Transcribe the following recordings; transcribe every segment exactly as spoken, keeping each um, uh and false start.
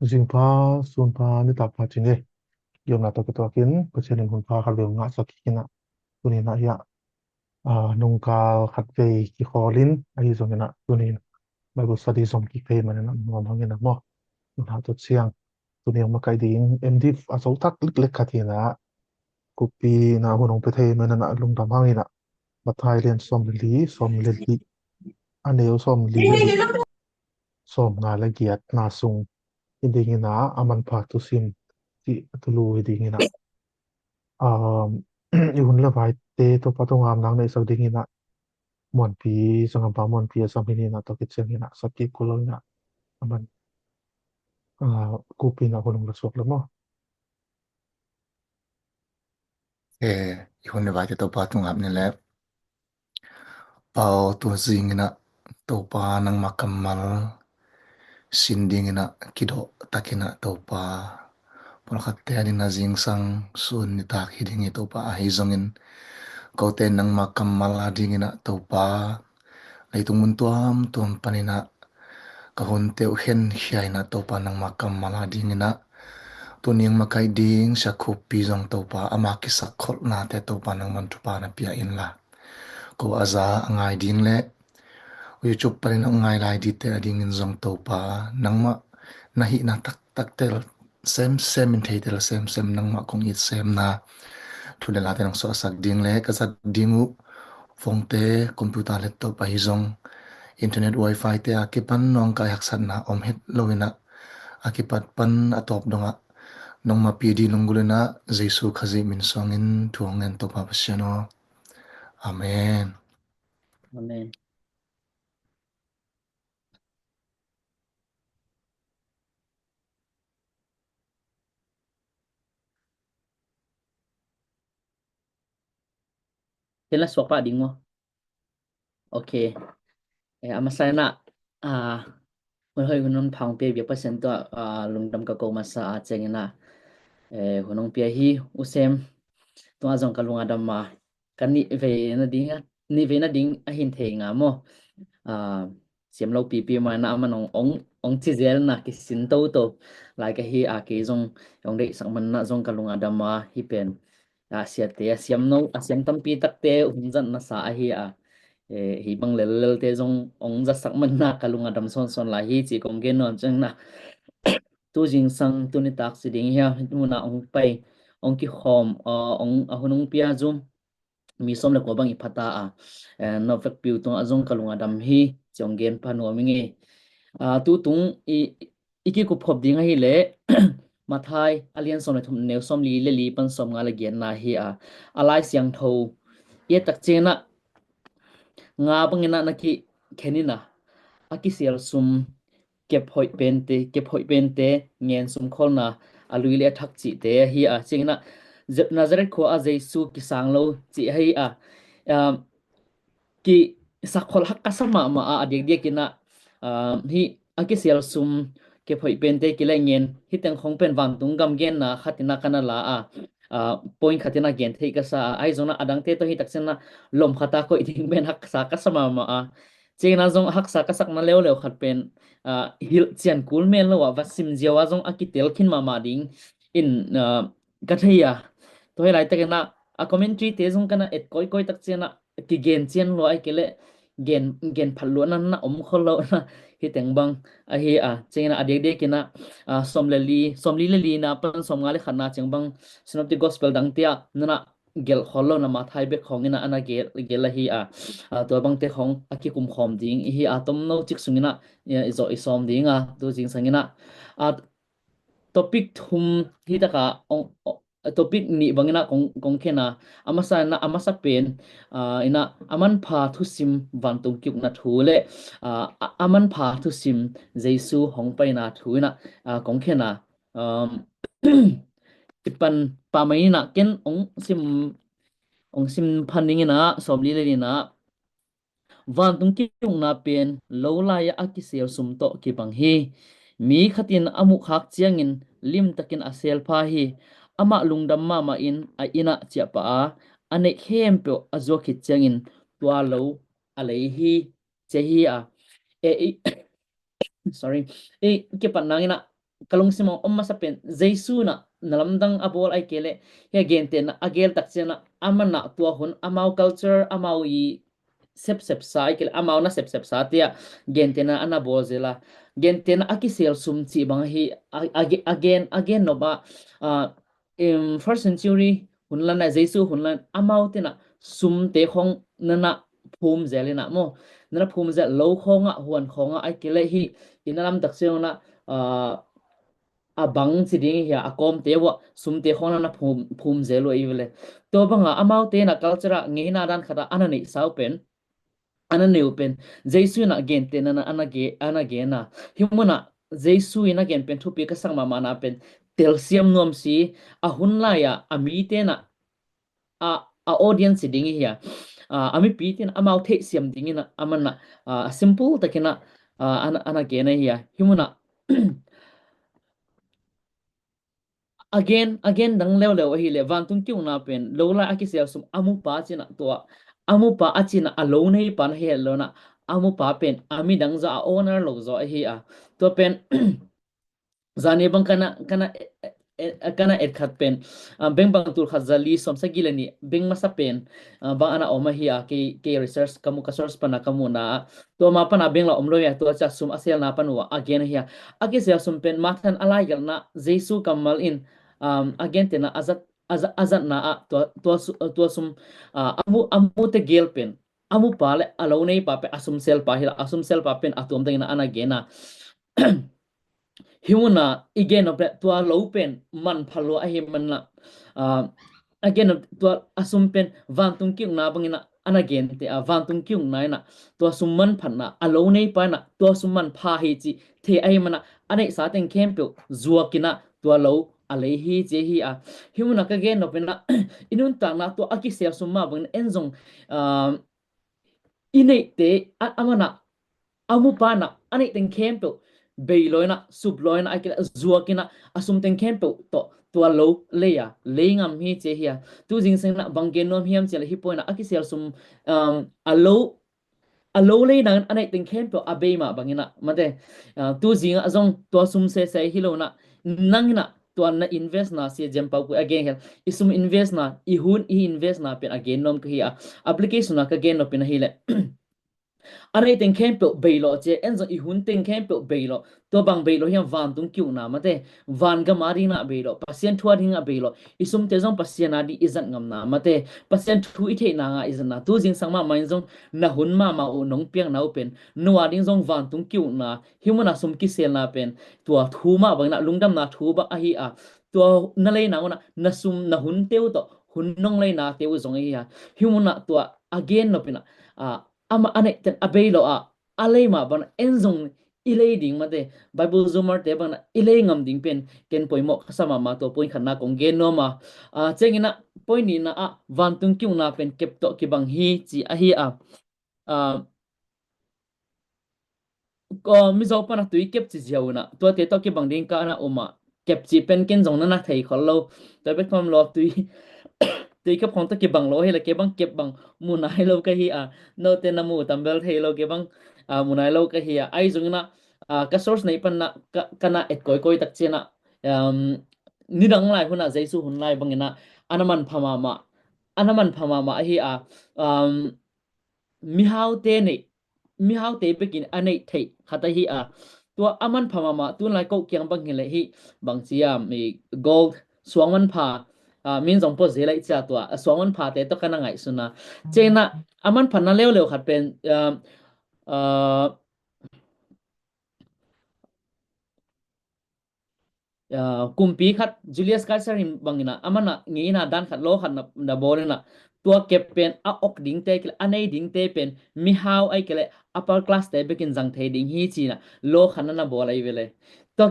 Zingpha, sunpha, nitak pha cing e. Yomna tawh kituakin Pasian in hunpha khat vei ngahsak kik inah, tuninah hiah, ah, nungkal khat vei kikhawlin ahi zonginah tunin Bible study zom kik thei maninah nuam hanginah maw. Nunah tawh ciang tuni hong makaih ding M Div a zotak liklek khat hinah kuppinah hun hong pia thei maninah lungdam hanginah Matthai lian sawm le li, sawm le li, a neu sawm li le li, sawm nga le giat na sung hi dinginah a manpha thusim cih a thulu hi dinginah, um, i hun le vaite Topa tungah nang neihsak dinginah Muanpi, sanggampa Muanpi a sam hi ninah tawh kicianginah sak kik kul lo inah a man, ah, kuppinah hun hong la suak le maw. E, i hun le vaite Topa tungah ap ni le. Pau, tu zinginah Topa nangma kammal sin dinginah kidawh takinah Topa, pawlkhatte a dinginah zingsang sun nitak hi ding hi Topa, ahi zongin kote nangma kammal a dinginah Topa, leitung mun tuamtuam paninah ka hunte uh khenkhia inah Topa nangma kammal a dinginah tuning makaih ding siakhuppi zong Topa ama kisakkholhnate Topa nangman thupha na pia inla, ko a za a ngai ding le YouTube panin a ngai lai dite a dingin zong Topa nangmah na hihna taktakte semsem in theite le semsem nangmah kong it semna thu le late nong suahsak ding le ka zat ding uh phone te, computer, laptop ahi zong internet wifi te a kipan nawngkai haksatna om het lo inah a kipat pan a tawp dongah nong mapia ding lunggulh inah Jesu Khazih min suangin thu hong ngen Topa Pasian aw. Amen. Amen. Ken la suak pah ding maw? Ok. Eh, a masa inah, ah, hun hoih hun hong pia biak Pasian tungah, ah, lungdam ka ko masa a cianginah, eh, hun hong pia hi U Sem tungah zong ka lung a dam a, ka nih vei nading a, nih vei nading a hin thei nga maw. Ah, siam lo pipi mah inah aman hong, hong, hong ci zelna kisin toto lai ka hi a, kei zong hong deihsak man inah zong ka lung a dam a, hih pen a siate, a siam no, a siam tampi takte hun zat nasa ahi a, eh, hih bang lellelte zong hong zatsak man inah ka lung a dam sawnsawn lai hi cih kong gen nuam cianginah tu zingsang tu nitak ci ding hi a, hih munah hong pai, hong kikhawm, ah, hong, a hun hong pia zum mi sawm le kua bang i phata a, eh, na vekpi uh tungah zong ka lung a dam hi ci hong gen pha nuam ing e. Ah, tutung i, i kikupkhop ding ahileh Matthai a lian sawm le thum, neu sawm li le li pan sawm nga le giatna hi a, a Lai Siangtho i et tak cianginah nga banginah na kikhen inah a kisial sum kep hoih pente, kep hoih pente, ngen sum kholna a lui le a thak cihte ahi a, cianginah Ze-, Nazareth khua a Jesu kisang lo cih ahi a, ah, kisakkholh hak ka sa mahmah a, a diakdiakinah, ah, hih a kisial sum kep hoih pente kileh ngen, hih teng khong pen vantung gam genna khatinah ka na la a, ah, point khatinah gen theih ka sa a, ahi zonginah a dangte tawh hih tak cianginah lom khata koih ding pen haksa ka sa mahmah a. Cianginah zong haksa ka sakna leuleu khat pen, ah, hilh cian kul men lo ah va sim ziau ah zong a kitel khin mahmah ding in, ah, ka thei a. Tua hi laitakinah a commentary te zong ka na et kawikawi tak cianginah kigen cian lua ahih kei leh gen, gen phat luahna na om khol lo na, hih teng bang ahi a, cianginah a diakdiakinah, ah, sawm le li, sawm li le lina pan sawm nga le khatna ciang bang Synoptic Gospel dangte ah na na gelh khol lo na, Matthai bek khawng inah a na gelh, gelh ahi a, ah, tua bangte khawng a kikumkhawm ding i hi a, tomno cik sunginah i, i zawh i sawm ding a, tu zingsang inah, ah, topic thum hi tak a, ong, ong, topic nih banginah kong, kong khen a, a masa inah, a masa pen, ah, inah a manpha thusim vantung ki-ukna thu le, ah, a, a manpha thusim Jesu hong paina thu inah, ah, kong khen a, um, i pan pah mai inah ken ong sim, ong sim phan ding inah, sawm li le lina, vantung ki-ukna pen lo lai-ah a kisel sum tawh kibang hi. Mi khatin a muh khak ciangin limtakin a selpha hi. Amah lungdam mahmah in a innah ciahpah a, a neih khempeuh a zuak khit ciangin tua lo a lei hi, ci hi a. E, i, sorry. I kipat nang inah ka lungsim ah om masa pen Jesu in ah na lamdang a bawl ai kei leh hi a gentehna a gel tak ciangin ah aman ah tua hun amau culture amau i sepsep sa ai kei leh amau na sepsep sa tiah gentehna a na bawl zel a gentehna a kisel sum cih bang hi a gen a gen nop ah first century hun lan ah Jesu hun lan amau tenah sumte khong nana phum zel inah maw nana phum zel lo khongah huan khongah ai kei leh hi ina lam tak ciangah a bang ci ding hi a kawmte uah sumte khong nana phum zel uh i vele. Tua bangah amau tenah culture ah ngeina dan khatah ana neih sau pen ana neu pen Jesu in ah gentehna ana ge ana gen a hi munah Jesu in a gen pen thupi ka sak mahmahna pen telsiam nuam si a hun lai ah a mi tenah a a audience ding hi a a mipi tenah amau theihsiam dingin a manah a simple takin a ana ana gen a hi a hi munah a gen a gen dang leuleu ahileh vantung kiukna pen lo lai a kisel sum a mupa cinah tua a mupa a cinah a lo neipa na hi het lonah a mupa pen a midang zaw a owner lo zaw ahi a tua pen zani bang kana kana kana et khat pen beng bang tul khat zali sawm sagih le nih beng masa pen bang ana om ahi a kei kei research ka mu ka source pana ka muhna tua ma pana beng la om lo a tua ca sum a selna pan uh a gen ahi a a kisel sum pen Mathan a laigelhna Jesu kammal in a gentehna a zat a zatna ah tua tua sum a mu a mu tegel pen a mupa le a lo neipa pen a sum selpa hi la a sum selpa pen a tuam dangin ana gen a hi munah i gen nop le tua lo pen manpha lua ahi manah a gen nop tua a sum pen vantung kiukna bangin ana gen te a vantung kiukna inah tua sum manphatna a lo neipa inah tua sum manpha hi ci thei ahi manah a neihsa teng khempeuh zuakinah tua lo a lei hi ci hi a hi munah ka gen nop inah i nuntakna tua a kisel sum mah bangin en zong i neihte a manah a mupa inah a neih teng khempeuh bei lo inah sup lo inah a kila zuak inah a sum teng khempeuh tawh tua lo lei a lei ngam hi ci hi a tu zingsang inah bang gen nuam hiam ci le hi pawh inah a kisel sum a lo a lo lei nangin a neih teng khempeuh a bei mah bangin ah mate tu zingah zong tua sum sese hi lo inah nang inah tua na invest na sia ziam pau pui a gen hel i sum invest na i hun i invest na pen a gen nuam ka hi a application a ka gen nop in ahileh a neih teng khempeuh bei lo cia en zong i hun teng khempeuh bei lo tua bang bei lo hiam vantung kiukna mate van gam a dingah bei lo Pasian thu a dingah bei lo i sumte zong Pasian a ding i zat ngamna mate Pasian thu i theihna nga i zatna tu zingsang mahmah in zong na hun mahmah uh nong piakna uh pen no a ding zong vantung kiukna hi munah sum kiselna pen tua thu mah bangin ah lungdamna thu bang ahi a tua na leina munah na sum na hun teu tawh hun nong leina teu zong ahi a hi munah tua a gen nop inah amah a neih ten a bei lo a a lei mah bangin en zong i lei ding mate Bible zumerte bangin i lei ngam ding pen ken poimawh ka sa mahmah tua point khatna kong gen nuam a cianginah point nihna ah vantung kiukna pen kep tawh kibang hi ci ahi a Mizo pana tui kep ci ziau inah tuate tawh kibang ding ka ana um a kep ci pen ken zong nana thei khol lo tua bek tham lo tui tui kep khong tawh kibang lo hi le kei bang kep bang mu nai lo ka hi a note na mu tambel thei lo kei bang mu nai lo ka hi a ai zong inah ka source nei panna kana et koikoi tak cianah nidang lai hunah Jesu hun lai bangin ah ana manpha mahmah ana manpha mahmah ahi a mihaute neih mihaute bekin a neih theih khat ahi a tua a manpha mahmah tunlai koh kiang bang hileh hi bangci a gold suang manpha min zong pawh zel aih cia tua a suang manphate tawh kana ngaihsun a cianginah a manphatna leuleu khat pen kumpi khat Julius Caesar in bangin ah a manah ngeina dan khat law khat na bawl inah tua kep pen a ok dingte kile a nei dingte pen mihau ai kile upper class te bekin zang thei ding hi cinah law khat na na bawl ai vele tua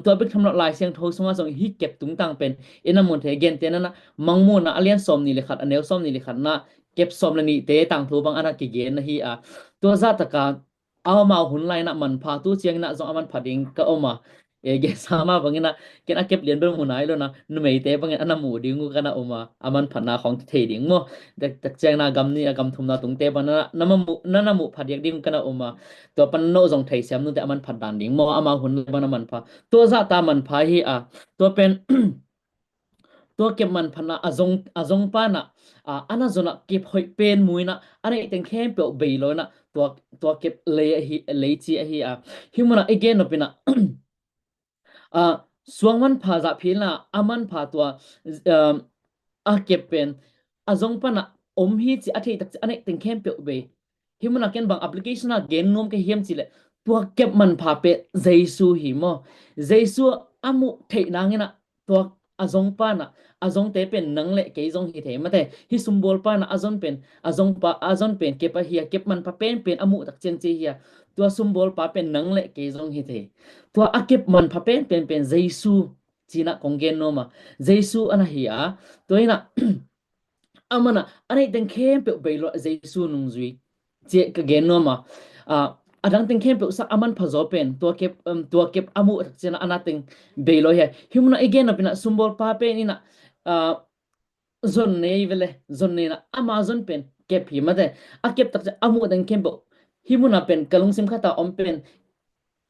tua bek tham lo Lai Siangtho sungah zong hi kep tungtang pen ina mun thei gente nana Mangmuhna a lian sawm ni le khat a neu sawm ni le khat na kep sawm le nihte tangthu bang ana kigen na hi a tua zahtaka amau hun lainah manpha tu cianginah zong a manpha ding ka om a E, gen sa mah bangin ah, ken a kep lian bel mu nai lo na, numeite bangin a na mu ding uh ka na om a, a manphatna khawng thei ding maw. Tek, tek ciang na gam nih a gam thumna tungte bang na, na ma mu, na na mu phadiak ding uh ka na om a, tua pan no zong thei siam nute a manphat dan ding maw, ama hun le bang na manpha. Tua zahta manpha hi a, tua pen, tua kep manphatna a zong, a zong pana, a, a na zona kep hoih pen mu ina, a neih teng khempeuh bei lo ina, tua, tua kep lei ahi, lei ci ahi a. Hi muna i gen nopina, a, suang manpha zah philna, a manpha tua, um, a kep pen, a zong pana om hi ci a thei tak ci a neih teng khempeuh bei. Hi muna ken bang application a gen nuam ka hiam ci le, tua kep manpha pen Jesu hi maw. Jesu a muh theih nangina, tua a zong pana, a zongte pen nang le kei zong hi thei mate. Hi sumbawl pana a zon pen, a zong pa, a zon pen kep ahi a, kep manpha penpen a muh tak ciang ci hi a. Tua sumbawl pa pen nang le kei zong hi thei. Tua a kep manpha penpen pen Jesu cina kong gen nuam a. Jesu a na hi a. Tua ina, a mana, a neih teng khempeuh bei lo a Jesu nungzui ci ka gen nuam a. A, a dang teng khempeuh sak a manpha zaw pen, tua kep, um, tua kep a muh tak ciang a na teng bei lo hi. Hi muna i gen nopina sumbawl pa pen ina, a, zon nei vele, zon nei na, ama zon pen kep hi mate. A kep tak ciang a muh teng khempeuh. Hi muna pen ka lungsim khata om pen,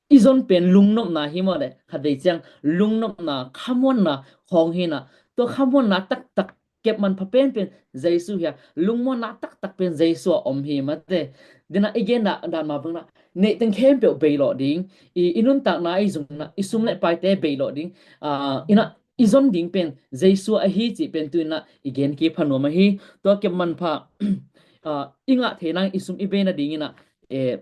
i zon pen lungnopna hi maw le, khatvei ciang lungnopna, khamuanna khawng hi na. Tua khamuanna taktak kep manpha penpen Jesu hi a, lungmuanna taktak pen Jesu a om hi mate. Dena i gen dan, dan mah bangna, neih teng khempeuh bei lawh ding, i, i nuntakna i zungna, i sum le paite bei lawh ding, a, ina, i zon ding pen Jesu ahi cih pen tu ina i gen kipha nuam ahi. Tua kep manpha, a, i ngah thei nang i sum i bei nading ina, e,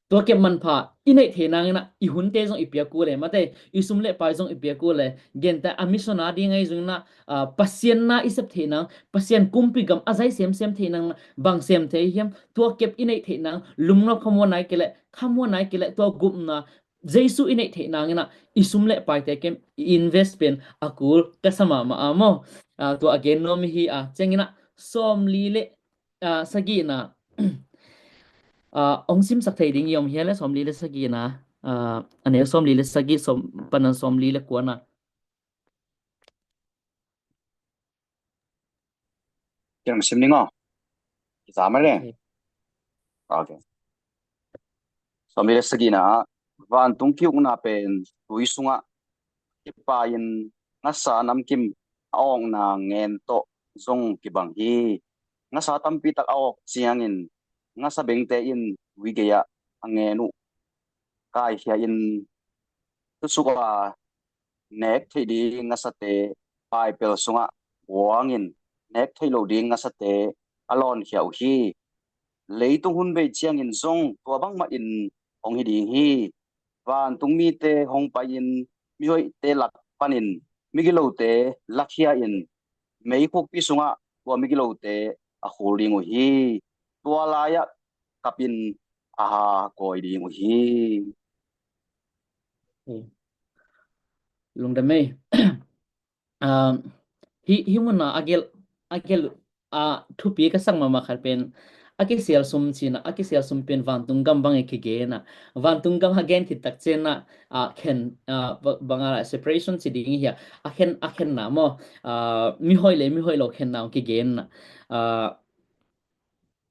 tua kep manpha i neih thei nangina i hunte zong i piak uh le mate, i sum le pai zong i piak uh le, gente a mission a ding ahi zongina, a, Pasian na i sep thei nang, Pasian kumpi gam a zai semsem thei nang, bang sem thei hiam, tua kep i neih thei nang, lungnop khamuan nai kei le, khamuan nai kei le, tua gupna, Jesu i neih theih nangina i sum le paite kem i invest pen a kul ka sa mahmah a maw. A, tua a gen nuam i hi a, ciangina sawmli le, a, sagihna, a, ong simsak thei ding i om hia le sawmli le sagihna, a, a neu sawmli le sagih, sawm, panan sawmli le kuana. Kiang sim ning aw. Kiza mai le. Ok. Sawmli le sagihna ah, vantung ki-ukna pen tui sungah kipai-in ngasa namkim a awkna ngen tawh zong kibang hi. Ngasa tampi tak a awk ciangin ngasa bengte in tui gei-ah a ngen uh kaikhia in tusuk a nek theih ding ngasate paipel sungah buangin nek theih loh ding ngasate a lawnkhia uh hi. Leitung hun bei ciangin zong tua bangmah in hong hi ding hi. Vantung mite hong pai-in mihoihte lak panin migilote lakhia in meikhukpi sungah tua migilote a khul ding uh hi. Tua lai-ah kapin a ha kawi ding uh hi. Lungdam ei. Ah, hi, hi muna a gel, a gel, a thupi ka sak mahmah khat pen a kisial sum cina, a kisial sum pen vantung gam bang e kigen a. Vantung gam a gen khit tak ciangin a, a khen, a, ba-, bang a la separation ci ding hi a. A khen, a khenna maw. A, mihoih le mihoih lo khenna ong kigen a. A,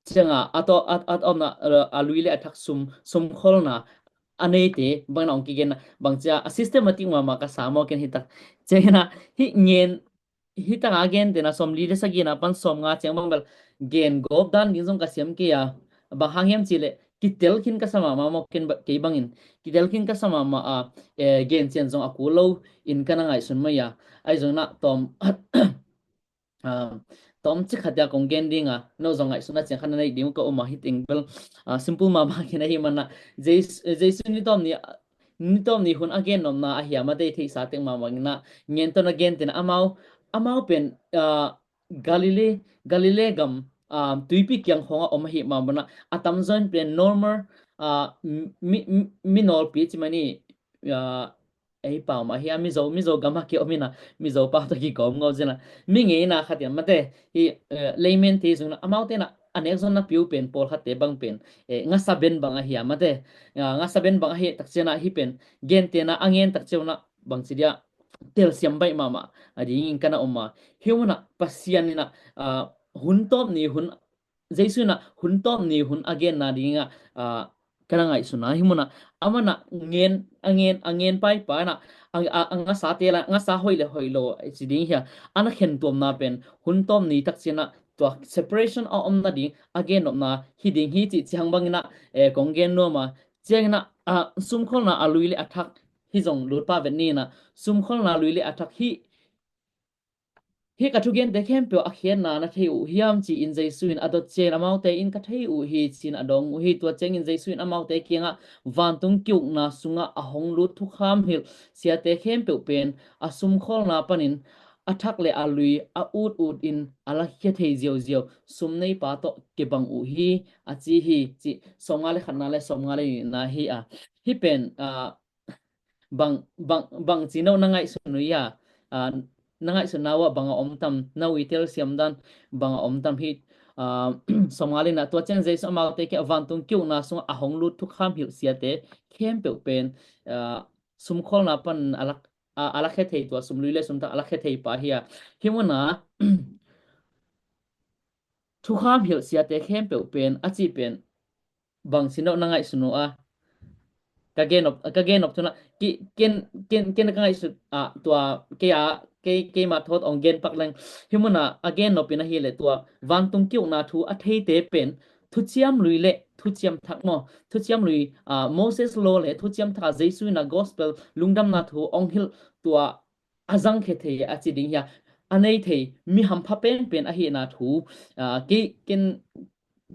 cianga a to, a, a omna, a, a lui le a thak sum, sumkholna a neite bangna ong kigen a, bang cia a systematic mahmah ka sa maw ken hi tak. Ciangina hi ngen, hi taka gente na sawmli le sagihna pan sawmnga ciang bang bel gen gawp dan ding zong ka siam kei a. Bang hang hiam cih leh kitel khin ka sa mahmah maw ken ba-, kei bangin kitel khin ka sa mahmah a, e, gen cian zong a kul lo in ka na ngaihsun mai a. Ahi zongin a tawm, a, tawm cik khat a kong gen ding a, no zong ngaihsutna ciang khat na neih ding uh ka om a, hi teng bel, a, simple mahmah khin ahi mana. Jesu, Jesu ni tawm ni, ni tawm ni hun a gen nopna ahi a, mate theihsa teng mahmah ina, ngen tawh na gen tena amau, amau pen, a, Galilee, Galilee gam, a, tuipi kiang khawng a om ahi mah mana, a tamzaw in pen normal, a, mi, mi, mi nawlpi ci mah ni, a, ei pau mah hi a, Mizo, Mizo gam a ki om ina, Mizo pau tawh kikawm ngau zina. Mi ngeina khat in mate, hi, eh, layman te zong na, amau te na, a nek zonna piu pen pawlkhatte bang pen, eh, ngasa ben bang ahi a mate. Ah, ngasa ben bang ahi takcianah hih pen gentena a ngen takcianah bangci dia telsiam baih mahmah a dingin kana om a. Hih munah Pasian inah, ah, hun tawp ni hun, Jesu inah hun tawp ni hun a genna dingah, ah, kana ngaihsun a. Hih munah amanah ngen, a ngen, a ngen paipa inah a, a, a ngasate la, ngasa hoih le hoih lo ci ding hi a. Ana khen tuamna pen hun tawp ni takcianah tua separation a omna ding a gennopna hi ding hi cih ciang banginah, eh, kong gen nuam a. Cianginah, ah, sumkholna a lui le a thak hi zong lutpa vet ni inah sumkholna lui le a thak hi. Hih ka thugente khempeuh a khiatna na thei uh hiam ci-in Jesu in a dot ciangin amaute in ka thei uh hi ci-in a dong uh hi. Tua ciangin Jesu in amaute kiangah vantung kiukna sungah a hong lut thukham hilh siate khempeuh pen a sumkholna panin a thak le a lui a ut ut in a lakhia thei ziauziau sum neipa tawh kibang uh hi a ci hi. Ci sawmnga le khatna le sawmnga le nihna hi a. Hih pen, ah, bang, bang, bang ci no na ngaihsun uh hi a, ah, na ngaihsunna uh ah bang a om tam, na ui telsiam dan bang a om tam hi. Ah, sawmnga le nihna, tua ciang Jesu amaute kiangah vantung kiukna sungah a hong lut thukham hilh siate khempeuh pen, ah, sumkholna pan a lak, a, a lakhia thei tua sum lui le sum thak a lakhia thei pa hi a. Hih munah thukham hilh siate khempeuh pen a cih pen bang ci no na ngaihsun uh a. Ka gennop, ka gennop thunah ki, ken, ken, ken ka ngaihsun ah tua kei a, kei, keima thawt ong gen pak leng. Hih munah a gennop in ahileh tua vantung kiukna thu a theite pen thuciam lui le thuciam thak maw, thuciam lui, ah, Moses law le thuciam thak ah Jesu in a gospel lungdamna thu ong hilh tua a zangkhia thei a ci ding hi a, a nei thei mi hampha penpen ahihna thu, ah, kei, ken,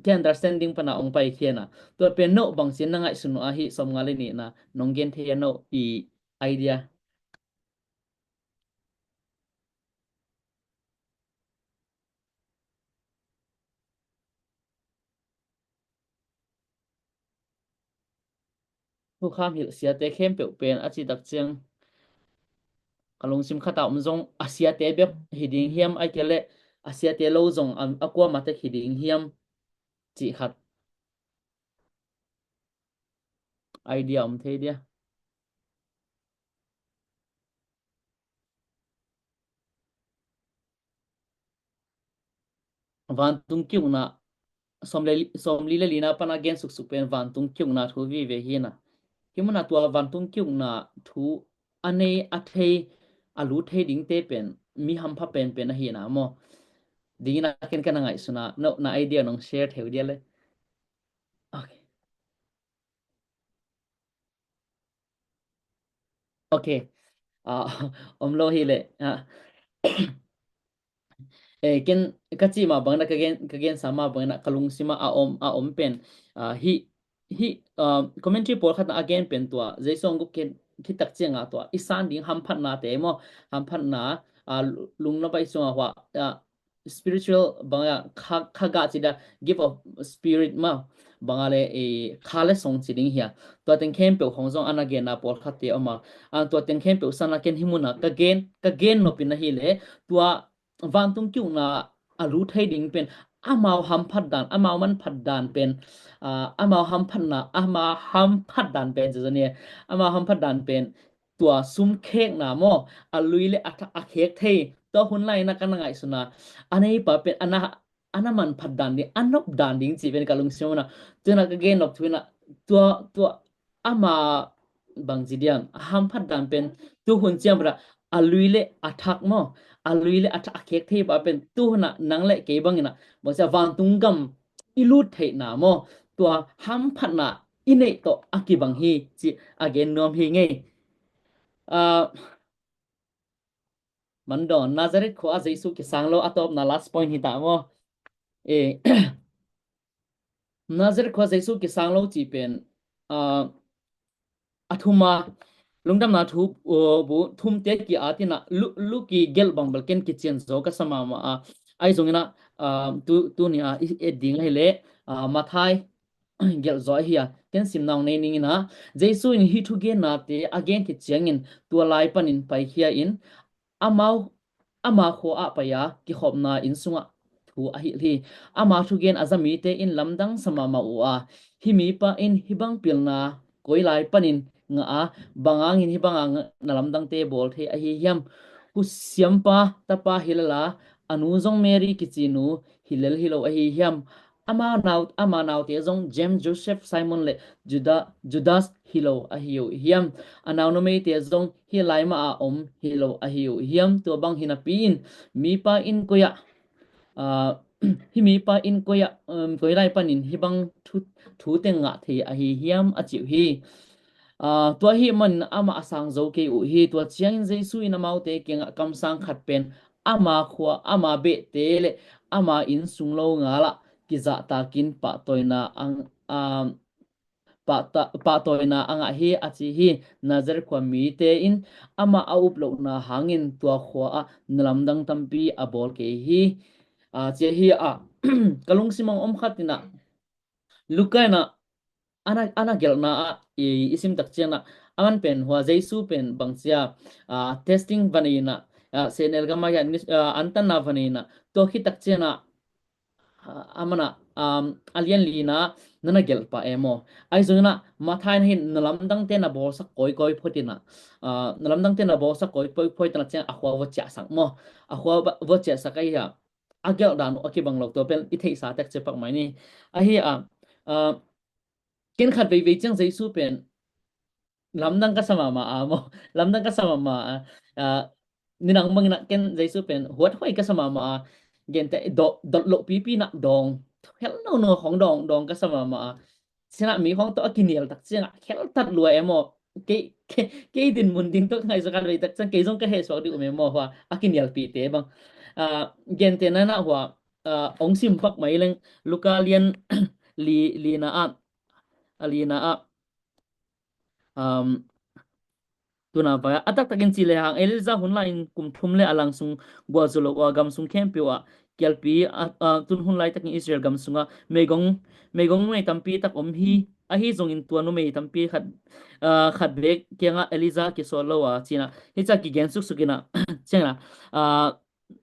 kei understanding pana ong paikhia na. Tua pen no bangci na ngaihsun uh a hih sawmnga le nihna nong gen thei a no i idea. Thukham hilh siate khempeuh pen a cih tak ciang ka lungsim khatah om zong a siate bek hi ding hiam, ahih kei leh a siate lo zong a, a kuamah tek hi ding hiam cih khat idea om thei dia. Vantung kiukna, sawm le li, sawmli le lina pana gen suksuk pen vantung kiukna thu vive hi na. Hih munah tua vantung kiukna thu a nei a thei a lut thei dingte pen mi hampha penpen ahi na maw. Dingin a ken ka na ngaihsun a, no, na idea nong share thei uh dia le. Okay. Okay. Ah, om lo hi leh. Ah. Eh, ken ka cih mah bangin a ka gen, ka gensa mah bangin a ka lungsim ah a om, a om pen. Ah, hih, hih, ah, commentary pawlkhat na a gen pen tua Jesu hong guk khit tak ciangah tua i san ding hamphatnate maw, hamphatna, ah, lungnop a i sungah hua, ah, spiritual bang a kha, kha gah ci dia, gift of spirit maw, bang a le, eh, kha le song ci ding hi a. Tua teng khempeuh khong zong a na genna pawlkhatte om a. Ah, tua teng khempeuh san a ken hih munah ka gen, ka gen nop in ahileh tua vantung kiukna a lut thei ding pen amau hamphat dan, amau manphat dan pen, ah, amau hamphatna, amau hamphat dan pen ci zong ni, amau hamphat dan pen tua sum khekna maw, a lui le a thak a khek thei, tua hun lai-in a ka na ngaihsun a, a neipa pen a na, a na manphat dan ding, a nop dan ding cih pen ka lungsim ah. Tu-in a ka gen nop thu in a tua, tua ama bangci diam, a hamphat dan pen tu hun ciang pen a lui le a thak maw, a lui le a thak a khek thei pa pen tu hun a nang le kei bangin a bangci a vantung gam i lut theihna maw, tua hamphatna i neih tawh a kibang hi cih a gen nuam hi ngei. Ah, Mandawn, Nazareth khua ah Jesu kisang lo, a tawpna last point hi ta maw. Eh, Nazareth khua Jesu kisang lo cih pen, ah, a thum a, lungdamna thu, uh, bu thumte ki-at in a, Lu-, Luki gelh bang bel ken kician zaw ka sa mahmah a. Ahi zongin a, ah, tu, tuni a i et ding ahileh, ah, Matthai gelh zaw ahi a, ken simna ong nei ning in a. Jesu in hih thugennate a gen khit ciangin tua lai panin paikhia in, amau, ama khua ah pai a, kikhopna inn sungah thu a hilh hi. Ama thugen a za mite in lamdang sa mahmah uh a, hih mipa in hih bang pilna koi lai panin ngah a, bang hangin hih banga na lamdangte bawl thei ahi hiam? Husiampa tapa hi lel a, a nu zong Mary kici nu hi lel hi lo ahi hiam? Ama nau, ama naute zong James, Joseph, Simon le Juda, Judas hi lo ahi uh hiam? A nau numeite zong hih lai mah a om hi lo ahi uh hiam? Tua bang hi napi in mipa in koi ah, ah, hih mipa in koi ah, um, koi lai panin hih bang thu, thu teng ngah thei ahi hiam, a ci uh hi. Ah, tua ahih manin amah a sang zo kei uh hi. Tua ciangin Jesu in amaute kiangah, kamsang khat pen ama khua, ama behte le ama inn sung lo ngalah kizahtakin pahtawina ang, ah, pahta-, pahtawina a ngah hi, a ci hi. Nazareth khua mite in amah a up lohna hangin tua khua ah na lamdang tampi a bawl kei hi, a ci hi. Ah, ka lungsim ah om khat in ah, Luka in ah, a na, a na gelhna ah i, i sim tak ciangin ah, aman pen hua Jesu pen bangci a, ah, testing va nei in ah, ah, sehnel gam ah hiah, ah, antanna va nei in ah, tua khit tak ciangin ah, ah, aman ah, um, a lian lina na na gelh pah e maw? Ahi zongin ah Matthai in ah hin na lamdangte na bawlsak kawikawi phot in ah, ah, na lamdangte na bawlsak kawikawi phot in ah ciang a khua va ciahsak maw? A khua va, va ciahsak ahi a, a gelh dan uh a kibang lo, tua pen i theihsa tek cia pak mai ni. Ahi a, ah, ken khat veivei ciang Jesu pen lamdang ka sa mahmah a maw? Lamdang ka sa mahmah a, ah, nidang bangin ah ken Jesu pen huat huai ka sa mahmah a, gente dot, dot loh pipi in ah dawng, hel nono khong dawng, dawng ka sa mahmah a. Sinah mi khong tawh a kinial tak ciangah kheltat lua e maw? Kei, kei, kei dinmun ding tawh ngaihsut khat vei tak ciang kei zong ka hehsuak ding um e maw hua a kinialpihte bang. Ah, gentehna in ah hua, ah, hong sim pak mai leng, Luka lian li, lina ah, a lina ah, um, tuna vai ah, a taktakin ci lehang, Elijah hun lai-in kum thum le a lang sung gualzo lo a, gam sung khempeuh ah kialpi a, a, tun hun laitakin Israel gam sungah meigong, meigong numei tampi tak om hi. Ahi zongin tua numei tampi khat, ah, khat beek kiangah Elijah kisawl lo a, ci-in ah, hih ciang kigen suksuk in ah, ciangin ah, ah,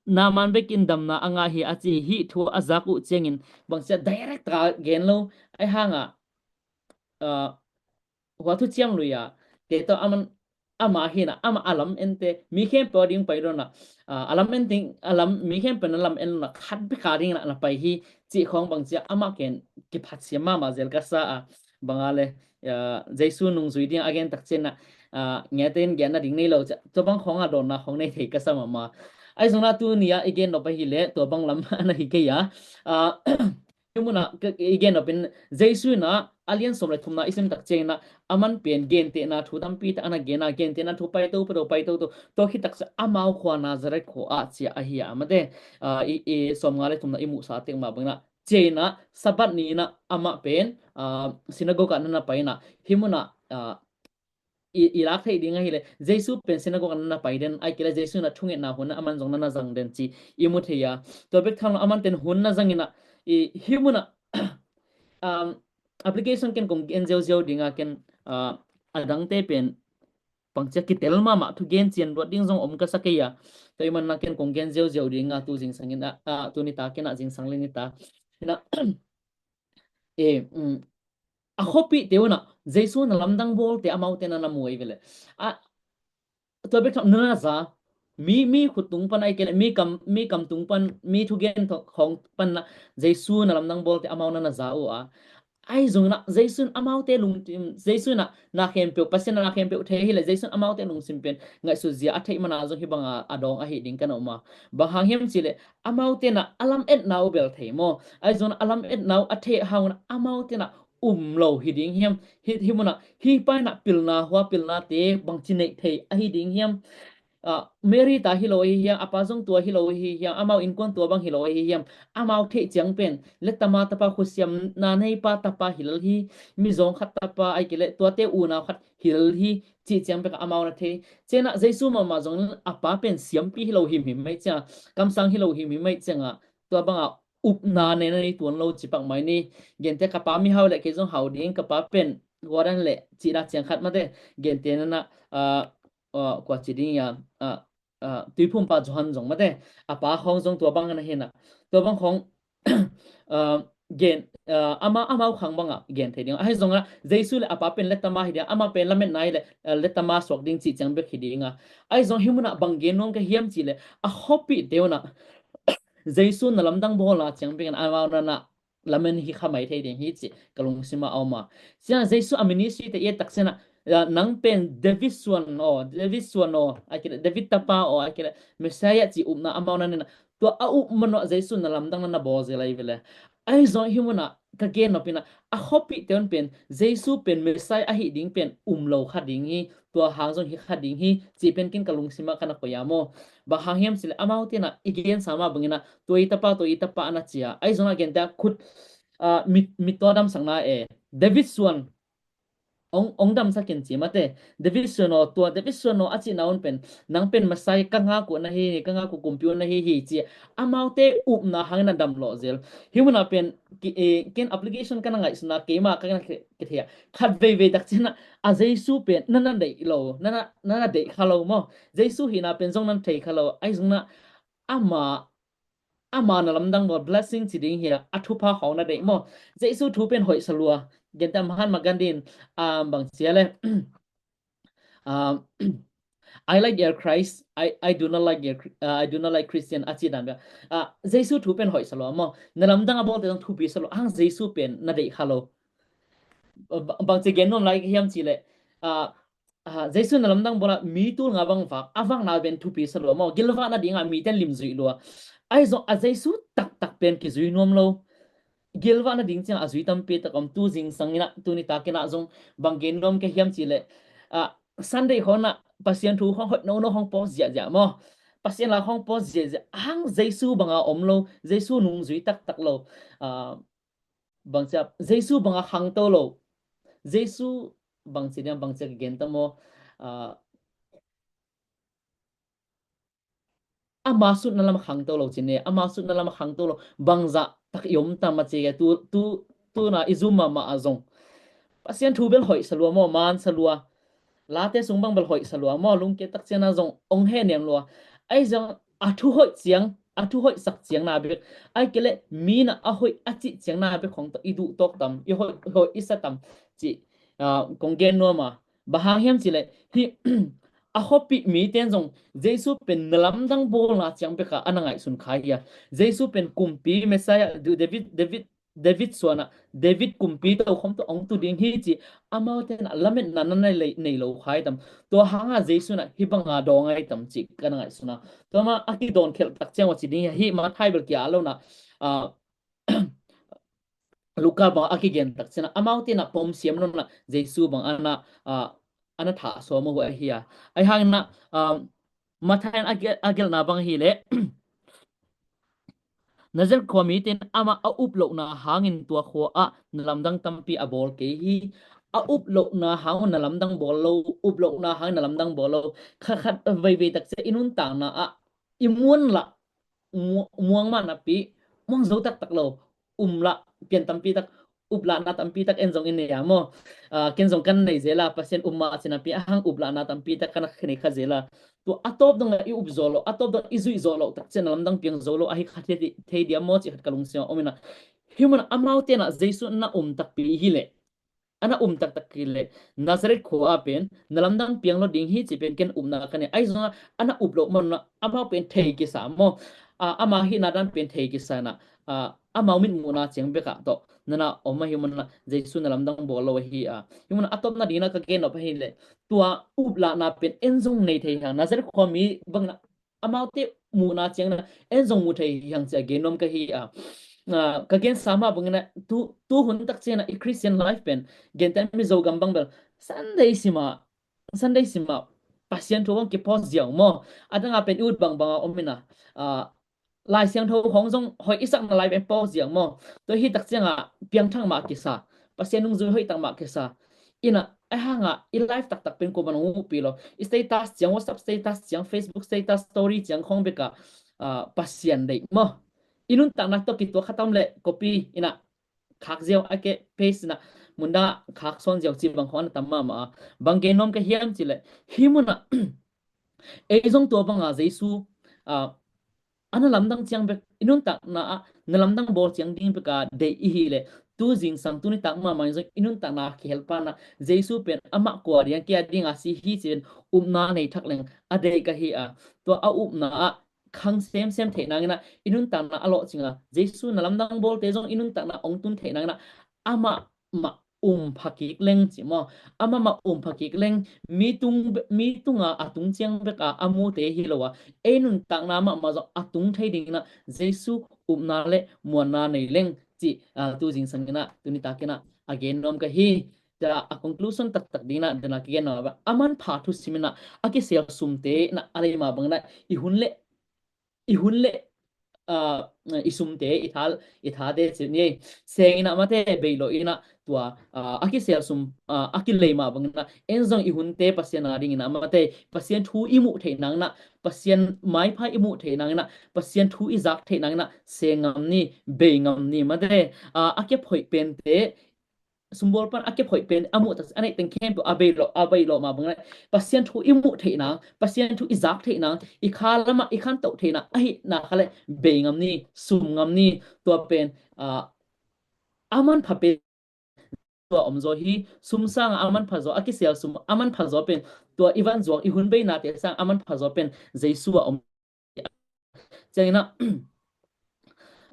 Naaman bekin damna a ngah hi, a ci. Hih thu a zak uh ciangin bangci a direct taka gen lo, ahi hangah, ah, hua thuciam lui a, kei tawh aman, amah hi in ah, amah a lam ente, mi khempeuh a ding pai lo in ah, ah, a lam en ding, a lam, mi khempeuh na lam en lo in ah, khat bek a ding in ah na pai hi, cih khawng bangci a amah ken kiphatsiam mahmah zel ka sa a, bang a le, ah, Jesu nungzui ding a gen tak ciangin ah, ah, ngete in gen nading nei lo cia, tua bang khawng a dawnna khawng nei thei ka sa mahmah. Ahi zongin ah tuni ah i gen nop ahih leh tua bang lam a na hi kei a, ah, hih munah ka, i gen nop in Jesu in ah a lian sawm le thumna i sim tak ciangin ah, aman pen gentehna thu tampi tak a na gen a, gentehna thu paito, paito, paito, to, tua khit tak ciang amau khua Nazareth khua ah cia ahi a, mate, ah, i, i sawmnga le thumna i muhsa tek mah bangin ah, cia in ah Sabbath ni in ah amah pen, ah, synagogue ah na na pai in ah, hih munah, ah, i, i lak theih ding ahih leh Jesu pen synagogue ah na na pai den, ahih kei leh Jesu in ah thungetna hun ah aman zong na na zang den cih i mu thei a. Tua bek tham lo, aman ten hun na zang in ah, i, hih munah, um, application ken kong gen ziauziau ding a, ken, ah, a dangte pen bangci a kitel mahmah thugen cian luat ding zong om ka sa kei a. Tua ahih manin ah ken kong gen ziauziau ding a, tu zingsang in ah, ah, tu nitak in ah, zingsang le nitak in ah, e, um, a khuapihte un ah Jesu na lamdang bawlte amaute na na mu ahi ve leh, a, tua bek tham na na za, mi, mi khut tung pan ahih kei leh mi kam, mi kam tung pan, mi thugen khawng pan in ah Jesu na lamdang bawlte amau na na za uh a. Ahi zongin ah Jesu in amaute lungsim, Jesu in ah na khempeuh, Pasian in ah na khempeuh thei ahih leh Jesu in amaute lungsim pen ngaihsut zia a theih man a zong hih bang a, a dawng ahih ding ka na um a. Bang hang hiam cih leh amaute in ah a lametna uh bel thei maw? Ahi zongin ah a lametna uh a theih hang un ah amaute in ah um lo hi ding hiam? Hih, hih munah hih pa in ah pilna, hua pilnate bangci neih thei ahi ding hiam? Ah, Mary ta hi lo ahi hiam, a pa zong tua hi lo ahi hiam, amau innkuan tua bang hi lo ahi hiam, amau theih ciang pen le tama tapa, khuasiamna neipa tapa hi lel hi, mizawng khat tapa, ahih kei leh tuate unau khat hi lel hi, cih ciang bek ah amau na thei. Ciangin ah Jesu mahmah zong a pa pen siampi hi lo himhim mai ciang, kamsang hi lo himhim mai ciang ah, tua bang ah upna nei na nei tuan lo ci pak mai ni. Gente, ka pa mihau leh kei zong hau ding, ka pa pen hua dan leh cih dak ciang khat mate, gentehna in ah, ah, ah, kua ci ding a, ah, ah, tuiphumpa Johan zong mate, a pa khawng zong tua bang na hi na, tua bang khawng, ah, gen, ah, ama, amau khang bangah gen thei ding. Ahi zongah Jesu le a pa pen letama hi ding, ama pen lametna hi le, ah, letama suak ding cih ciang bek hi ding a. Ahi zong hih munah bang gen nuam ka hiam cih le, a khuapihte unah Jesu na lamdang bawlna ciang bek in amau nanah lamen hi kha mai thei ding hi cih ka lungsim ah a om a. Ciang Jesu a ministry te i et tak ciangah, ah, nang pen David suan aw, David suan aw, a kile David tapa aw, a kile Messiah cih upna amau nanah, tua a up manawh Jesu na lamdang na na bawl zel ahi vele. Ahi zong hih munah ka gen nop inah, a khuapihte un pen Jesu pen Messiah ahi ding pen um lo kha ding hi, tua hang zong hi kha ding hi cih pen ken ka lungsim ah ka na koih a maw. Bang hang hiam cih le amau tenah i gensa mah bang inah, tua i tapa, tua i tapa a na ci a. Ahi zongah gente a khut, ah, mit, mit tua damsakna e, David suan, ong, ong damsak in ci mate. David suan aw, tua David suan aw a cihna un pen, nang pen Messiah ka ngak uh na hi hi, ka ngak uh kumpi uh na hi hi ci a. Amaute upna hangin a damlawh zel. Hih munah pen ki, eh, ken application ka na ngaihsutna, keimah ka na ki, kithei a. Khat veivei tak ciangah a Jesu pen na na deih lo, na na, na na deih kha lo maw. Jesu hihna pen zong na na thei kha lo. Ahi zongah ama, ama na lamdang bawl blessing ci ding hi a, a thupha khawng na deih maw. Jesu thu pen hoih sa lua. Gente Mahatma Gandhi in, ah, bang ci a le, ah, "I like your Christ, I, I do not like your, Chri- ah, I do not like Christian," a ci dan bia. Ah, Jesu thu pen hoih sa lua maw. Na lamdang a bawlte zong thupi sa lua. Hang Jesu pen na deih kha lo. Ba-, bang ci gen nuam lai ka hiam cih le, ah, ah, Jesu na lamdang bawla mi tul nga bang vak, a vakna pen thupi sa lua maw. Gilvahna dingah mite lim zuih lua. Ahi zong a Jesu taktak pen kizui nuam lo. Gilvahna ding ciang a zui tampi tak om, tu zingsang inah, tu nitak inah zong bang gen nuam ka hiam cih le, ah, Sunday khawng ah Pasian thu khawng hoih nono khawng post ziahziah maw. Pasian la khawng post ziahziah. Hang Jesu banga om lo, Jesu nungzui taktak lo. Ah, bang ci a, Jesu banga khangto lo. Jesu bang ci diam, bang ci a ka gen ta maw. Ah, ama sutna lam khangto lo ci ne, ama sutna lam khangto lo. Bangzah tak i om tam a ci a, tu, tu, tu na i zum mahmah a zong. Pasian thu bel hoih sa lua maw, man sa lua. Late sung bang bel hoih sa lua maw, lungke tak ciangah zong ong he niam lua. Ahi zong a thu hoih ciang, a thu hoih sak ciang na bek. Ahi kei le mi na a hoih a cih ciang na bek khawng tawh i duh tawk tam, i hoih, hoih i sa tam cih, ah, kong gen nuam a. Bang hang hiam cih le, hih a khuapih mite in zong Jesu pen na lamdang bawlna ciang bek a, a na ngaihsun kha hi a. Jesu pen kumpi Messiah, du-, David, David, David suanah, David kumpi tokhom tawh ong tu ding hi ci, amaute na lametna na nei, nei lo kha hi tam. Tua hanga Jesu na hih banga dawng ahi tam cih ka na ngaihsun a. Tua ma a kidawn khelh tak ciang uh ci ding hi a, hih Matthai bel kia lo na, ah, Luka bang a kigen tak ciangah amaute na pom siam lo na Jesu bang a na, ah, a na thah sawm uh ahi a. Ahi hangin na, ah, Matthai in a gel-, a gelhna bang hi le, Nazareth khua mite in amah a up lohna hangin tua khua ah na lamdang tampi a bawl kei hi. A up lohna hang uh na lamdang bawl lo, up lohna hang na lamdang bawl lo. Khat khat veivei tak ciang i nuntakna ah i muan lah, mu-, muang mah napi, muang zo taktak lo, um lah, pian tampi tak, up lahna tampi tak en zong i nei a maw. Ah, ken zong kan nei zel a, Pasian um mah a ci napi, a hang up lahna tampi tak kan nei kha zel a. Tua a tawp dong a i up zo lo, a tawp dong i zuih zo lo tak ciang na lamdang piang zo lo ahi kha thei, thei dia maw cih khat ka lungsim a om in a. Hih mun a amaute na Jesu na um takpi hi leh, a na um taktak hi leh, Nazareth khua ah pen na lamdang piang lo ding hi cih pen ken upna ka nei. Ahi zongah a na up loh man na amau pen thei kisa maw. Ah, ama hihna dan pen thei kisa na, ah, amau mitmuhna ciang bekah tawh na na om ahi mun na Jesu na lamdang bawl lo ahi a. Hih mun a a tawpna ding na ka gen nop ahi leh, tua up lahna pen en zong nei thei hang, Nazareth khua mi bang na amaute muhna ciang na en zong mu thei hi hang ci a gen nuam ka hi a. Ah, ka gensa mah bangin a tu, tu hun tak ciang na i Christian life pen, genteh Mizo gam bang bel Sunday sima, Sunday sima Pasian thu bang kipost ziau maw. A dang a pen i ut bangbang a om in a, ah, Lai Siangtho khawng zong hoih i sakna lai pen post ziau maw. Tua hi tak ciang a piangthak mah kisa, Pasian nungzui hoih tak mah kisa. In a, ahi hang a i life taktak pen kuamah nong muhpih lo. I status ciang, WhatsApp status ciang, Facebook status story ciang khawng bek a, ah, Pasian deih maw. I nuntakna tawh kituak khat om leh copy in a khak ziau, a ke paste in a mun dang ah khak sawn ziau cih bang khawng a na tam mahmah a. Bang gen nuam ka hiam cih leh, hih mun a Ei zong tua banga Jesu, ah, a na lamdang ciang bek, i nuntakna ah na lamdang bawl ciang ding beka deih i hi leh, tu zingsang tu nitak mahmah in zong i nuntakna a kihelpana Jesu pen amah kua ding, kei a dinga si hi ci-in upna nei thak leng a deih ka hi a, tua a upna ah khang semsem theih nangin ah i nuntakna a lawhcinga Jesu na lamdang bawlte zong i nuntakna ong tun theih nangin ah amah mah um pha kik leng ci maw? Amah mah um pha kik leng, mi tung, mi tunga a tung ciang beka a mute hi lo a, ei nuntakna mahmah zong a tung thei dingin ah Jesu upna le muanna nei leng ci, ah, tu zingsangin ah tu nitakin ah a gen nuam ka hi. Tua a conclusion taktak dingin ah dena kigen nuam a, a manpha thusimin ah a kisel sumte in ah a lei mah bangin ah i hun le i hun le, ah, i sumte, i tha, i thate ci ni. Sengin ah mate, beilawh in ah tua, ah, a kisel sum, ah, a kilei mah bangin ah en zong i hunte Pasian a dingin ah mate, Pasian thu i muh theih nangin ah, Pasian maipha i muh theih nangin ah, Pasian thu i zak theih nangin ah seng ngam ni, bei ngam ni mate. Ah, a kep hoih pente, sumbawl pan a kep hoih pen a muh tak a neih teng khempeuh a bei lawh, a bei lawh mah bangin ah Pasian thu i muh theih nang, Pasian thu i zak theih nang, i kha lamah i khantoh theih nang ahih nak leh bei ngam ni, sum ngam ni. Tua pen, ah, a manpha pen tua om zaw hi. Sum sanga a manpha zaw, a kisel sum a manpha zaw pen, tua i van zuak i hun beinate sang a manpha zaw pen Jesu a om. Ciangin ah,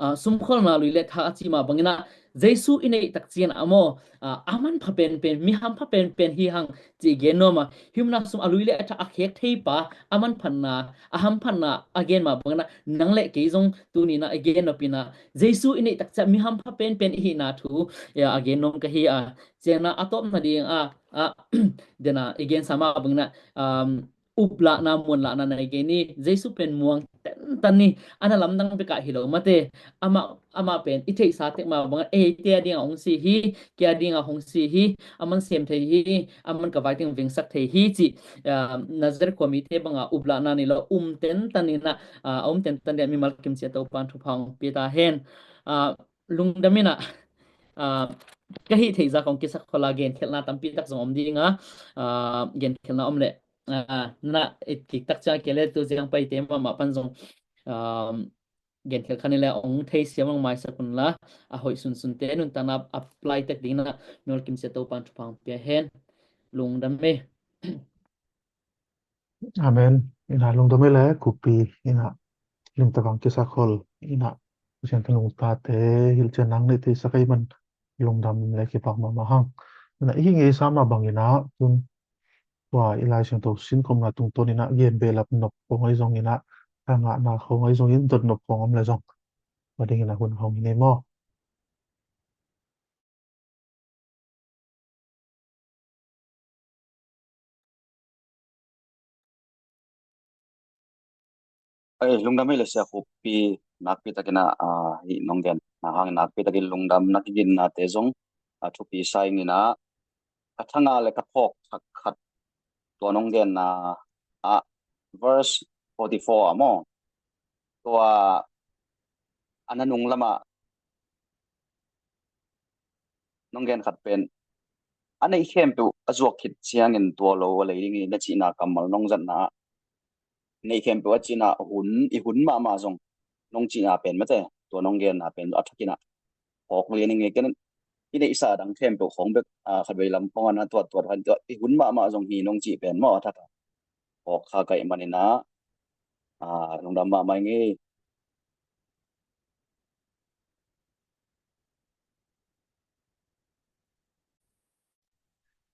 ah, sumkholna lui le tha a ci mah bangin ah Jesu i neih tak ciangin ah maw, ah, a manpha penpen, mi hampha penpen hi hang ci gen nuam a, hi hun ah sum a lui le a tha a khek thei pa a manphatna, a hamphatna a gen mah bangin ah nang le kei zong tuni in ah i gen nop in ah Jesu i neih tak ciang mi hampha penpen i hihna thu, ya, a gen nuam ka hi a. Ciangin ah a tawpna ding ah, ah, dena i gensa mah bangin ah, um, uplahna, muanlahna nei kei ni. Jesu pen muang tentan ni. A na lamdang bekah hi lo mate. Amah, amah pen i theihsa tek mah bangin ah eite a dinga hong si hi, kei a dinga hong si hi, aman sem thei hi, aman ka vai teng vengsak thei hi ci, ah, Nazareth khua mite banga uplahna nei lo, um tentan in ah, ah, a um tentan ding ah mimal kimciat Topan thupha hong pia ta hen. Ah, lungdam in ah, ah, ka hih theih zah kong kisak khol a, genkhelhna tampi tak zong om ding a, ah, genkhelhna om leh, ah, na et kik tak ciang kei le tu ziang paite mahmah pan zong, ah, genkhelh kha ni le ong thei siam ong maisak un la, a hoih sunsunte nuntakna apply tek dingin ah mimal kimciat Topan thupha hong pia hen. Lungdam e. Amen. Ina lungdam e le kupi ina limtak ang kisak khol ina Pasian thu nungtate hilhcian nang neih theisak ei man lungdam le kipak mahmah hang. Ina i hi ngeisa mah bang ina tun tua i Lai Siangtho sinkhopna tungtawn ina gen behlap nop khong ahi zong ina thangahna khong ahi zong in dot nop khong om le zong tua ding ina hun khong hi nei maw? Ei, lungdam hi le Sia Khup pi, nakpi takin ah, ah, hih nong genna hangin nakpi takin lungdam, na kiginnate zong, ah, thupi sa ing ina, ka thangah le ka phawk thak khat tua nong genna ah verse forty-four ah maw, tua a nanung lamah nong gen khat pen a neih khempeuh a zuak khit ciangin tua lo a lei ding hi na cihna kammal nong zatna ah neih khempeuh a cihna hun, i hun mahmah zong nong cihna pen mate, tua nong genna pen a thakin ah phawk lian ing e. Ken i neihsa dang khempeuh khong bek, ah, khatvei lam khong a na tuattuat han tua i hun mahmah zong hi nong cih pen maw a thak a phawk kha ka hih manin ah, ah, lungdam mahmah ing e.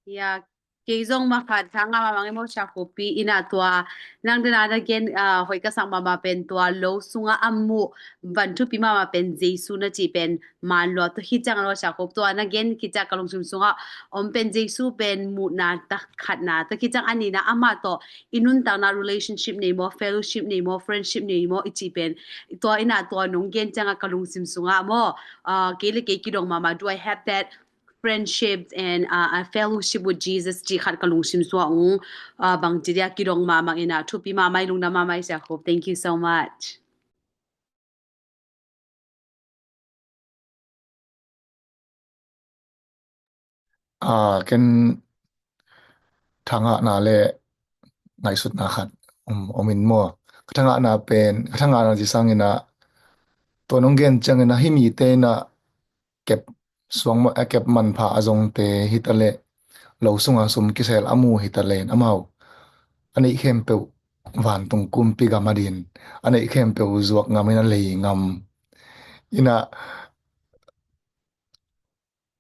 Ya, kei zong mah khat thangah mahmah ing e maw Sia Khup pi, ina tua nang dena na gen, ah, hoih ka sak mahmah pen tua lo sungah a muh van thupi mahmah pen Jesu na cih pen man lua, tua hi ciang a lua Sia Khup, tua na gen khit ciang ka lungsim sungah om pen Jesu pen muhna tak khatna, tua khit ciang a nihna amah tawh i nuntakna relationship nei maw, fellowship nei maw, friendship nei maw i cih pen tua ina tua nong gen ciangah ka lungsim sungah maw, ah, kei le kei kidong mahmah, do I have that friendship and, uh, a fellowship with Jesus cih khat ka lungsim sungah ung, uh, bangci dia kidong mahmah ina thupi mahmah, lungdam mahmah Sia Khup. Thank you so much. Ah, ken thangahna le ngaihsutna khat om, om in maw. Ka thangahna pen, ka thangahna ci sangin ah, tua nong gen ciangin ah, hih mite in ah kep suang ma-, a kep manpha a zongte hi ta leh, lo sunga sum kisel a mu hi ta leh, amau a neih khempeuh vantung kumpi gam a din, a neih khempeuh zuak ngam in ah lei ngam in ah,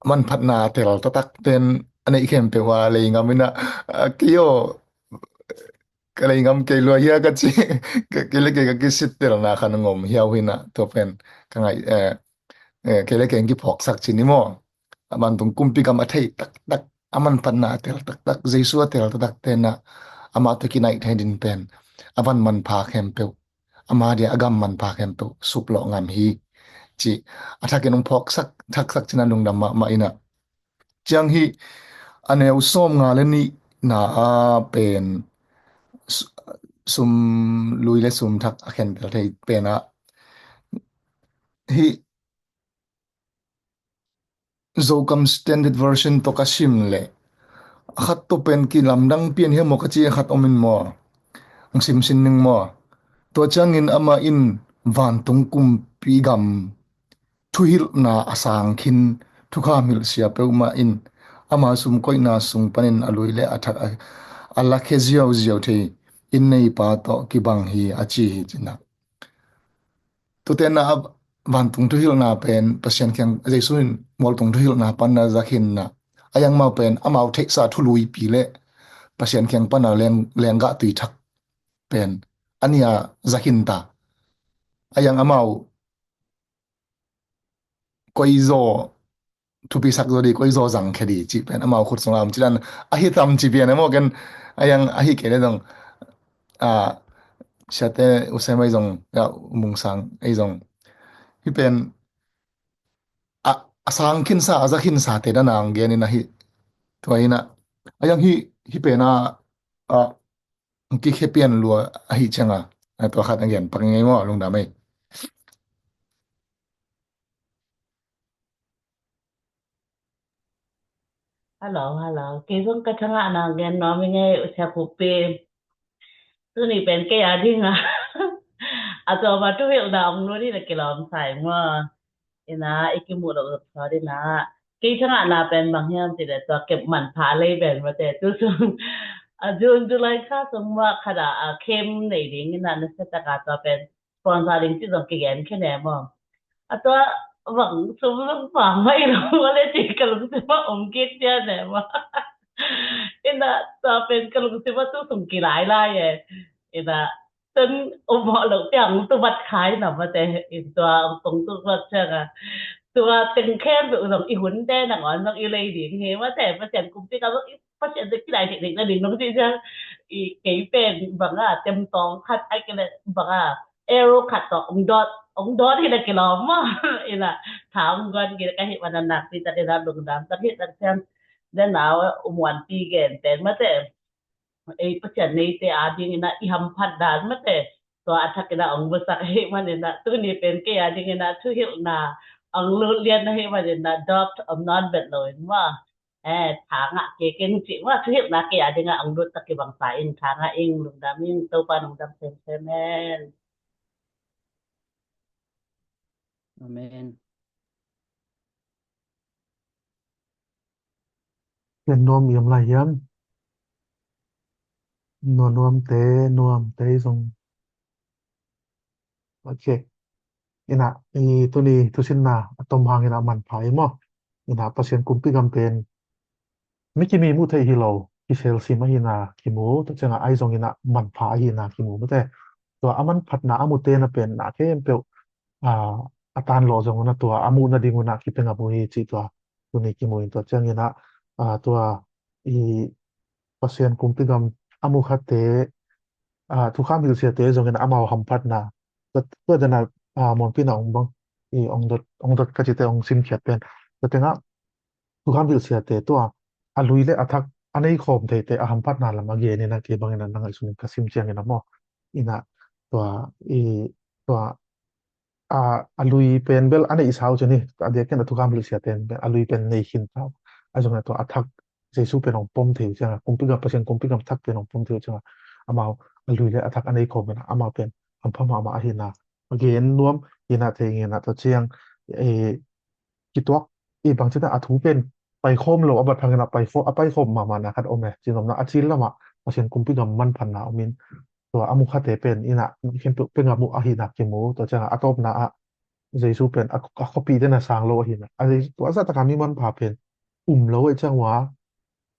manphatna tel taktak pen a neih khempeuh a lei ngam in ah, a, kei aw, ka lei ngam kei lua hia ka ci, ka, kei le kei ka kisittelna khan ngom hiau hi in ah, tua pen ka ngaih, eh, eh, kei le kei kiphawksak ci ni maw. A vantung kumpi gam a theih taktak, a manphatna a tel taktak, Jesu a tel taktak te in ah, amah tawh kinaih thei din pen a van manpha khempeuh, ama dia a gam manpha khempeuh suplawh ngam hi, ci a thakin hong phawksak, thaksak ci in ah lungdam mahmah in ah. Ciang hih a neu sawmnga le nihna a pen su-, sum lui le sum thak a khentel thei pen ah, hih Zokam Standard Version tawh ka sim leh, a khat tawh pen kilamdang pian hiam maw ka ci, a khat om in maw. Ang simsin ning maw. Tua ciangin amah in vantung kumpi gam thuhilhna a sang khin thukham hilhsia peuhmah in ama sum koihna sung panin a lui le a thak a, a lakhia ziauziau thei inn neipa tawh kibang hi a ci hi ci in ah. Tuate in ah vantung thuhilhna pen Pasian kiang, Jesu in mualtung thuhilhna pan a za khin in ah, a yang amau pen amau theihsa thuluipi le Pasian kiang pan a leng, lenggah tui thak pen a nih a za khin ta. A yang amau koi zaw thupisak zaw di, koi zaw zangkhia di cih pen amau khut sungah om ci dan a hi tam ci pian e maw. Ken a yang a hi kei le zong, a, siate u Sem ei zong, a, u Mung Sang ei zong, hih pen a, a sang khinsa, a za khinsa te dan a hong gen in a hi. Tua in ah, a yang hih, hih pen a, a, kikhia pian lua ahih ciang a, a, tua khat a gen pak ngei maw, lungdam ei. Hello, hello. Kei zong ka thangahna gen nuam ing ei, u Sia Khup Pi. Tuni pen kei a ding a, a tua ma thuhilhna ong lut hi na kilawm sa ing maw. In ah i kimuh loh zok sawt in ah, kei thangahna pen bang hiam cih leh tua kep manpha lei pen mate, tu sung a June July kha sung mah khat ah, a, camp nei ding in ah, nasia tak a tua pen sponsor ding cih zong kigen khin e maw. A tua bang sum zong pang mah i lo maw le cih ka lungsim ah om kik cian e maw. In ah tua pen ka lungsim ah tu sung kilailai e. In ah tun um hawh loh piang tu vat khai na mate, in tua kong tu vat ciang a, tua teng khempeuh zong i hunte nangawn zong i lei ding hi mate, Pasian kumpi ka zong i, Pasian te kidai theih theih na ding nong cih ciang, i kei pen bang a, tem tawng khat ai kei le bang a, arrow khat tawh ong dawt, ong dawt hi na kilawm maw. In ah tha ong guan kei ka hih man a nakpi tak in ah lungdam tak hih tak ciang, den a u Muan Pi gen pen mate, ei Pasian neite a ding in ah i hamphat dan mate, tua a thak in ah ong musak ahih man in ah, tuni pen kei a ding in ah thuhilhna ong lut lian ahih man in ah, dawt om nawn bet lo in maw. Eh, thangah kei ken cih maw, thuhilhna kei a ding ah ong lut tak kibang sa in, thangah ing, lungdam ing, Topa lungdam semsem hen. Amen. Ken nuam i om lai hiam? Nua nuamte, nuamte zong. Ok. In ah, i tuni thusinna a tom hang in ah manpha i maw. In ah Pasian kumpi gam pen mi kimi muh theih hi lo, kiselsim ahihna kimu, tua ciang a ai zong in ah manpha ahihna kimu mate. Tua a manphatna a mute na pen na khempeuh, a, a tanlawh zong un ah tua a muh nading un ah kipia ngap uh hi cih tua tuni kimu in, tua ciang in ah, a, tua i Pasian kumpi gam a mu khatte, a, thukham hilhsiate zong in ah amau hamphatna, tua, tua dan a, a, Muan Pi na ong bang, i ong dot, ong dot ka cite ong simkhiat pen, tua teng ah thukham hilhsiate tua a lui le a thak a nei khawm theite a hamphatna lam a gen in ah, kei bang in ah na ngaihsun in ka sim ciang in ah maw. In ah tua, i, tua, a, a lui pen bel a neihsa uh ci ni, a diakin a thukham hilhsiate pen a lui pen nei khin ta uh. A zong in ah tua a thak Jesu pen ong pom thei uh ciang a, kumpi gam, Pasian kumpi gam thak pen ong pom thei uh ciang a, amau a lui le a thak a nei khawm in ah amau pen hampha mahmah ahihna a gen nuam hinah thei nginah tua ciang, eh, kituak i bangci ta a thu pen paikhawm lo a bat hangin a paikhawm, a paikhawm mahmahna khat om e. Cinopna a cil lamah Pasian kumpi gam manphatna om in tua a mukhate pen inah khempeuh pengam uh ahihna kimu. Tua ciangah a tawpna ah Jesu pen a, a khuapi tena sang lo ahihna, a Jesu tua zah taka mi manpha pen um lo ahih ciang ua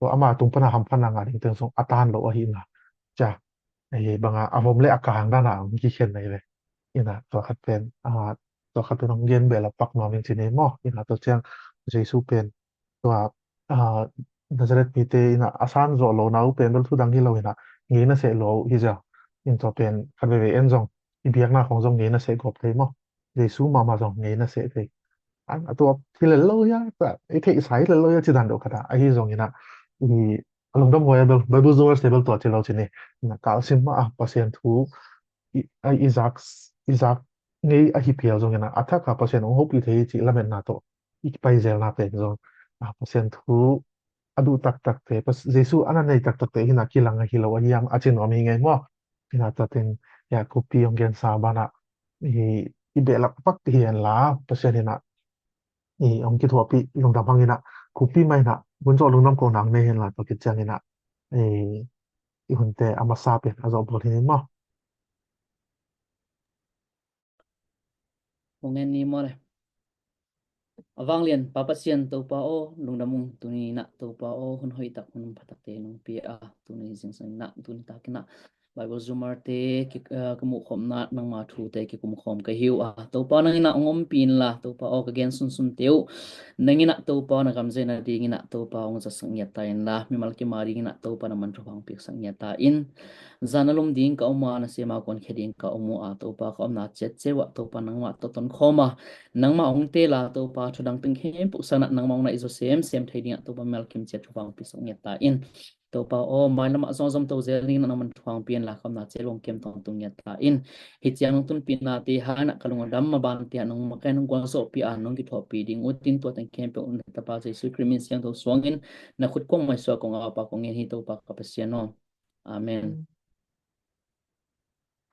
tua ama tung pana hamphatna ngah ding teng sung a tan lo ahihna cia, eh, banga a vom le a kang dana hong kikhen na hi ve. Inah tua khat pen, ah, tua khat pen hong gen beh la pak nuam in ci ni maw. Inah tua ciang Jesu pen tua, ah, Nazareth mite inah a san zawh lo na uh pen bel thudang hi lo inah ngei na seh lo uh hi zia. In tua pen khat veve en zong i biakna khong zong ngei na seh gawp thei maw. Jesu mahmah zong ngei na seh thei. A tua thilel lo hia, i theihsa hilel lo hia ci dan deuh khat a ahi zong inah i a lungdam huai a bel Bible Zoomers te bel tua ci lo ci ni. Inah kalsim mah a Pasian thu i, a i zak, i zak ngei ahi phial zong inah a thak a Pasian hong hopih thei hi cih lametna tawh i pai zelna pen zong, a Pasian thu a duh taktakte, Jesu a na nei taktakte hinah kilang ahi lo ahiam a ci nuam hi ngei maw. Hinah tatin ya khuapi hong gensa banah i, i behlap pak hi hen la Pasian hinah i hong kithuahpih lungdam hang inah khuapi mah inah hun zawh lungdam ko nang nei hen la tua kiciang inah i, i hunte a masa pen a zawh bawl hi ni maw. Hong en ni maw le. A vanglian Pa Pasian Topa aw, lungdam ung. Tuni inah Topa aw, hun hoih tak hun pha takte nong pia a, tuni zingsang inah tuni tak inah Bible Zoomer te ki, eh, ka muhkhawmna nangma thute kikumkhawm ka hi uh a, Topa nang inah hong ompih inla Topa aw, ka gen sunsunte uh nang inah Topa na gamzei nading inah Topa hong zasak ngiat ta inla, mimal kim a ding inah Topa na man thupha hong piaksak ngiat ta in. Zan a lum ding ka om a, nasem a kuankhia ding ka om uh a, Topa ka omna ciatciat uh ah Topa nangmah tawh tonkhawm a, nangmah hong teel a, Topa thudang teng khempeuh sang inah nangmah hong naih zaw semsem thei ding ah Topa mimal kim ciat thupha hong piaksak ngiat ta in. Topa aw, mailam ah zong a zom to zel ding inah nangman thupha hong pia inla ka omna ciat uh hong kem tawntung ngiat ta in. Hih ciang nong tunpihna te hang inah ka lung a dam a ban te ah nong makaih nong gualzawhpih a, nong kithuahpih ding uh tin tua teng khempeuh na Tapa Jesu Khrih min siangtho suang in na khut kong maisuah kong a pa kong ngen hi Topa ka Pasian aw. Amen.